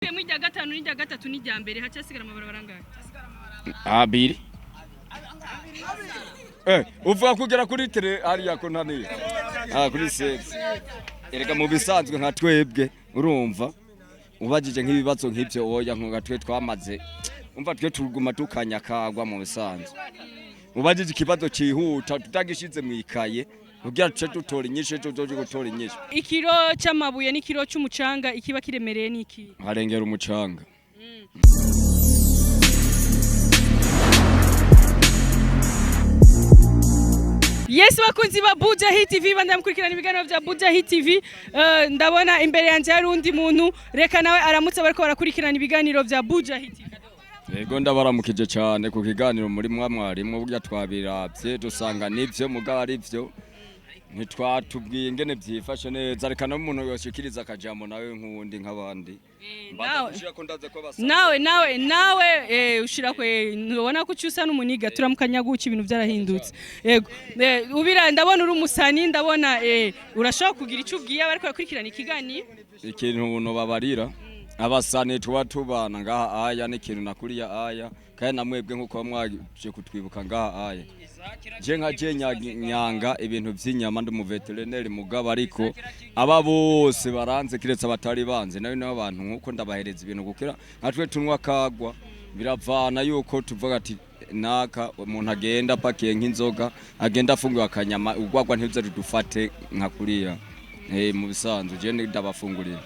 Ukuyemo irya gatanu n'irya gatatu n'irya mbere, hacasigara amabarabara angahe? Abiri. Uvuga kugera kuri tere hariya ko ntaniye. Ah, kuri sex. Erega mu bisanzwe nka twebwe, urumva, ubajije nk'ibibazo nk'ibyo, oya, nka twe twamaze, umva, twe tuguma tukanyakagwa. Mu bisanzwe ubajije ikibazo cihuta tutagishize mu ikaye kugira tuce dutora inyishu, ejo tuzoje gutora inyishu. Ikiro c'amabuye n'ikiro c'umucanga, ikiba kiremereye n'iki? Harengera umucanga. Yes, bakunzi ba Buja Hit TV, bandamukurikirana ibiganiro vya Buja Hit TV. Ndabona imbere yanje hari undi muntu, reka nawe aramutse bariko barakurikirana ibiganiro vya Buja Hit TV. Yego, ndabaramukije cyane ku kiganiro muri mwarimu. Burya twabiravye dusanga nivyo, mugabo ari vyo ntitwatubwiye ingene vyifashe neza. Reka nawe umuntu yoshikiriza akajambo nawe nk'uwundi nk'abandi. Mbanza Nawe gushirako, ndaze ko basa. Nawe ushira kwe, ntubona ko usa n'umuniga, turamukanya guca, ibintu byarahindutse. Yego, ubira ndabona uri umusani, ndabona urashobora kugira icyo ubwiye abariko barakurikirana ikiganiro. Ikintu nobabarira abasani tuba tubana ngaha aya n'ikintu nakuriya aya, kandi namwebwe nk'uko mwaje kutwibuka ngaha aya, je nka je nyanga ibintu vy'inyama, ndi umuveterineri, mugabo ariko aba bose baranze kiretse abatari banze nawe n'abantu nkuko ndabahereza ibintu gukira nka twe tunywa kagwa, biravana yuko tuvuga ati naka umuntu agenda apakiye nk'inzoga, agenda afunguye akanyama, urwagwa ntiruze rudufate nka kuriya. Mu bisanzwe je ndabafungurira.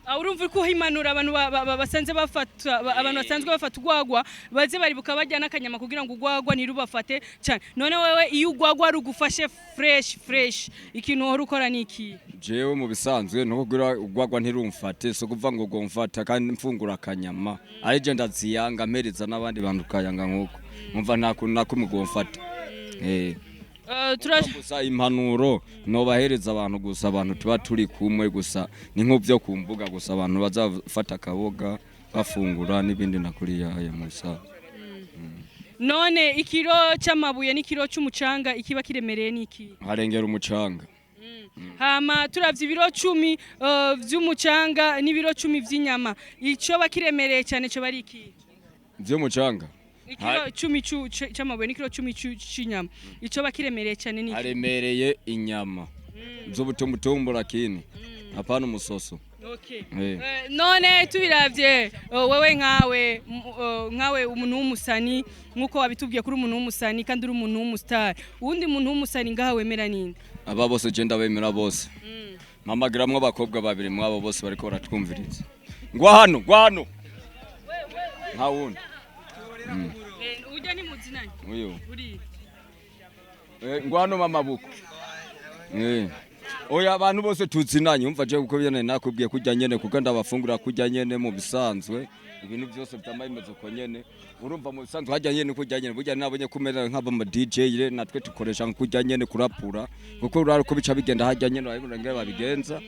Ah, urumva ko impanuro abantu basanze bafata abantu basanzwe bafata urwagwa baze baribuka bajya n'akanyama kugira ngo urwagwa ntirubafate cyane. None wewe iyo urwagwa rugufashe fresh fresh, ikintu uhora ukora ni iki? Jewe mu bisanzwe nukugira urwagwa ntirumfate, so kuvuga ngo gomfata kandi mfungura akanyama, ari je ndaziyanga, mpereza n'abandi bantu kayanga nkuko umva nta kuntu nakumwe gomfata. Gusa impanuro nobahereza abantu gusa, abantu tuba turi kumwe gusa, ni nk'ubyo ku mbuga gusa, abantu bazafata akaboga bafungura n'ibindi nakuriya aya mu bisanzwe. None ikiro c'amabuye n'ikiro c'umucanga, ikiba kiremereye ni iki? Harengera umucanga. Hama turavye ibiro 10 vy'umucanga n'ibiro 10 vy'inyama, ico bakiremereye cyane co bari iki? Vy'umucanga. Ikiro 10 c'amabuye n'ikiro 10 c'inyama, ico bakiremereye cyane ni iki? Haremereye inyama z'ubutumbutumbu, lakini hapana umusoso. Okay. Eh. None tubiravye, wewe nkawe nkawe umuntu w'umusani, nkuko wabitubwiye kuri umuntu w'umusani kandi uri umuntu w'umustar, uwundi muntu w'umusani ngaha wemera ninde? Aba bose je ndabemera bose. Mpamagiramwo abakobwa babiri mwabo bose bariko baratwumviriza. Ngwa hano, ngwa hano, nta wundi. Ujya ni muzinanye? Uyu. Uri. Ngwa hano mama buko. Oya, abantu bose tuzinanye, umva, je kuko nyene nakubwiye kurya nyene, kuko ndabafungura kurya nyene. Mu bisanzwe ibintu byose vyama bimeze uko nyene, urumva, mu bisanzwe harya nyene kurya nyene, burya nabonye kumera nk'aba mu DJ re, natwe tukoresha kurya nyene kurapura, kuko urari ko bica bigenda harya nyene, urabibona ngere babigenza,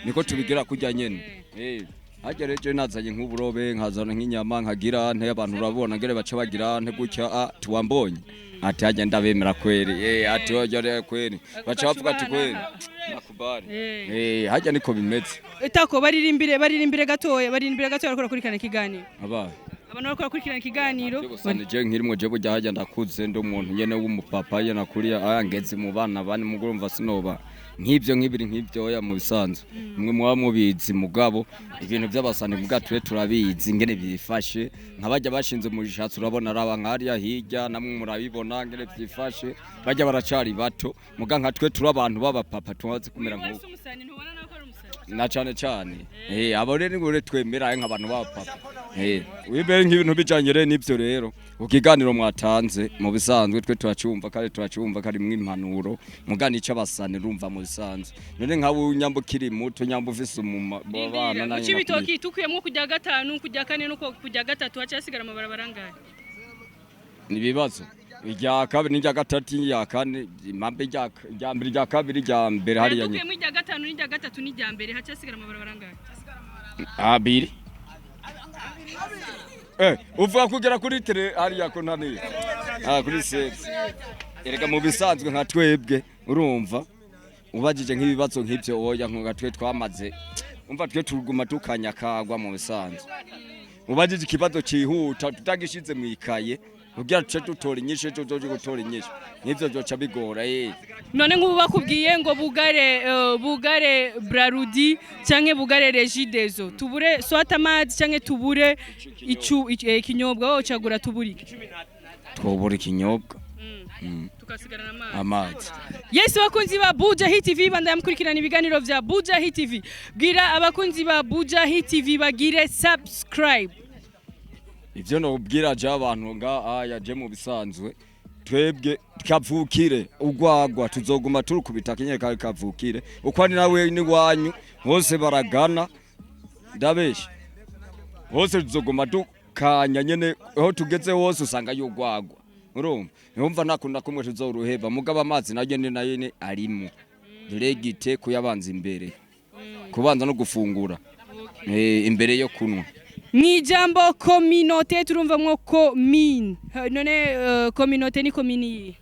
niko tubigira kurya nyene. Harya rero je nazanye nk'uburobe, nkazana nk'inyama, nkagira nte abantu urabona ngere baca bagira nte gutya, ah, tuwambonye ati hajya ndabemera kweri, ati hajya rero kweri baca bavuga ati kweri nakubali. Hajya niko bimeze. Tako baririmbire, baririmbire gatoya, baririmbire gatoya bariko barakurikirana ikiganiro. Abaye. Abantu bariko barakurikirana ikiganiro. Gusa nije nkirimwo, je burya hajya ndakuze, ndi umuntu nyene w'umupapa ye nakuriya aya ngeze mu bana bane, mugurumva sinoba nk'ibyo nk'ibiri nk'ibyo. Oya, mu bisanzwe mwe muba mubizi, mugabo ibintu by'abasani muga twe turabizi ingene byifashe, nk'abajya bashinze mu gishatsi, urabona araba nk'hariya hirya, namwe murabibona ingene byifashe, bajya baracari bato, muga nka twe turi abantu b'abapapa tumaze kumera nk'uko. Umusani ntubona nawe ko ari umusani? Na cane cane abo rero ni twemera nk'abantu b'abapapa. Wibere nk'ibintu bijanye rero n'ivyo rero ku kiganiro mwatanze, mu bisanzwe twe turacumva kandi turacumva karimwo impanuro, mugana ico abasani urumva mu bisanzwe. None nka nyamba ukiri muto, nyamba ufise umuma bana. Mu Cibitoki tukuyemwo kujya gatanu, kujya kane no kujya gatatu, haca hasigara amabarabara angahe? Ibibazo irya kabiri n'irya gatatu n'irya kane, impamvu irya mbere, irya kabiri, irya mbere hariya nyine. Tukuyemwo irya gatanu n'irya gatatu n'irya mbere, haca hasigara amabarabara angahe? Abiri. Uvuga kugera kuri tere hariya ko ntaniye. Ah, kuri sex. Erega mu bisanzwe nka twebwe, urumva, ubajije nk'ibibazo nk'ibyo, oya, nka twe twamaze, Umva, twe tuguma tukanyakagwa mu bisanzwe. Ubajije ikibazo cihuta tutagishize mu ikaye kugira tuce dutora inyishu, ejo tuzoje gutora inyishu, nk'ivyo vyoca bigora. None nk'ubu bakubwiye ngo bugare Brarudi canke bugare Regideso, tubure swata amazi canke tubure ikinyobwa, wowe ucagura tuburike? Twobura ikinyobwa. Tukasigarana amazi. Amazi. Yes, bakunzi ba Buja Hit TV, bandaya mukurikirana ibiganiro vya Buja Hit TV. Bwira abakunzi ba Buja Hit TV bagire subscribe. Ivyo nobwira je abantu nga aya, je mu bisanzwe twebwe kavukire ugwagwa tuzoguma turukubita kinye kari kavukire, uko ari nawe ni wanyu bose baragana, ndabesha? Hose tuzoguma dukanya nyene, aho tugeze hose usanga yugwagwa. Urumva, urumva nta kumwe tuzoruheba, mugabo amazi nayo nyene nayo nyene arimo diregite kuyabanza imbere, kubanza no gufungura imbere yo kunwa. Mw'ijambo communauté turumvamwo commune. None communauté ni komini yihe?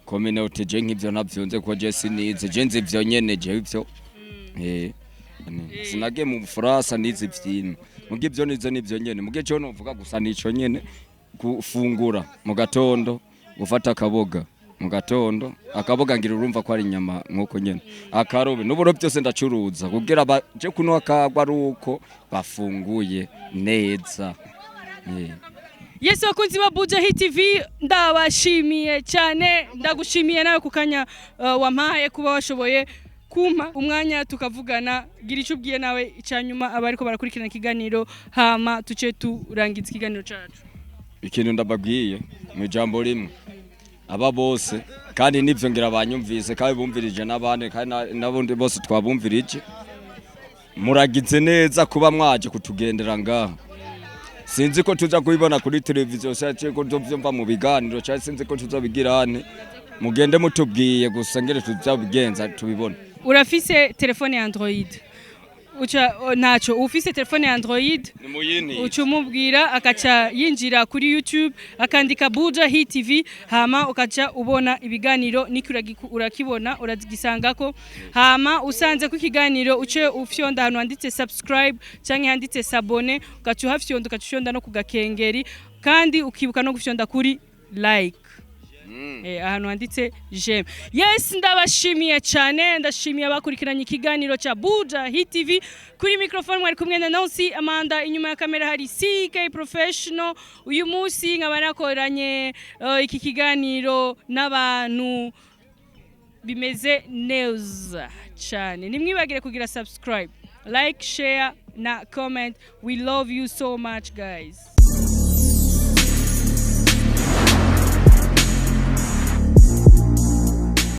Communauté, je nk'ivyo navyo nze ko je sinize, je nzi ivyo nyene, je ivyo sinagiye mu Bufaransa nize ivyino, muga ivyo nize nivyo nyene. Muga ico novuga gusa nico nyene: gufungura mu gatondo, gufata akaboga mu gatondo. Akaboga ngira urumva ko ari inyama nk'uko nyene, akarobe n'uburo byose ndacuruza kugira baje kunywa akagwa ari uko bafunguye neza. Yes, bakunzi ba Buja Hit TV, ndabashimiye cyane. Ndagushimiye nawe ku kanya wampaye, kuba washoboye kumpa umwanya tukavugana. Gira icyo ubwiye nawe icyanyuma abariko barakurikirana ikiganiro, hama tuce turangiza ikiganiro cacu. Ikintu ndababwiye mu ijambo rimwe, aba bose kandi nivyo ngira banyumvise kandi bumvirije n'abandi kandi n'abundi bose twabumvirije, muragize neza kuba mwaje kutugendera ngaha. Sinzi ko tuza kubibona kuri televiziyo cyangwa ko tuvyumva mu biganiro, cyangwa sinzi ko tuzobigirane. Mugende mutubwiye gusa ngere tuzabigenza tubibone. Urafise telefone ya Android? Uca ntaco ufise telefone ya Android? Ni muyini. Uca umubwira akaca yinjira kuri YouTube, akandika Buja Hit TV, hama ukaca ubona ibiganiro niki urakibona, uragisangako. Hama usanze ko ikiganiro, uce ufyonda ahantu handitse subscribe canke handitse s'abonner, ugaca uhafyonda, ugaca ufyonda no ku gakengeri, kandi ukibuka no gufyonda kuri like, ahantu handitse j'aime. Yes, ndabashimiye cyane, ndashimiye abakurikiranye ikiganiro cha Buja Hit TV. Kuri microphone mwari kumwe na Nancy Amanda, inyuma ya kamera hari CK Professional. Uyu munsi nkaba nakoranye iki kiganiro n'abantu bimeze neza cyane. Nimwibagire kugira subscribe, like, share na comment. We love you so much, guys.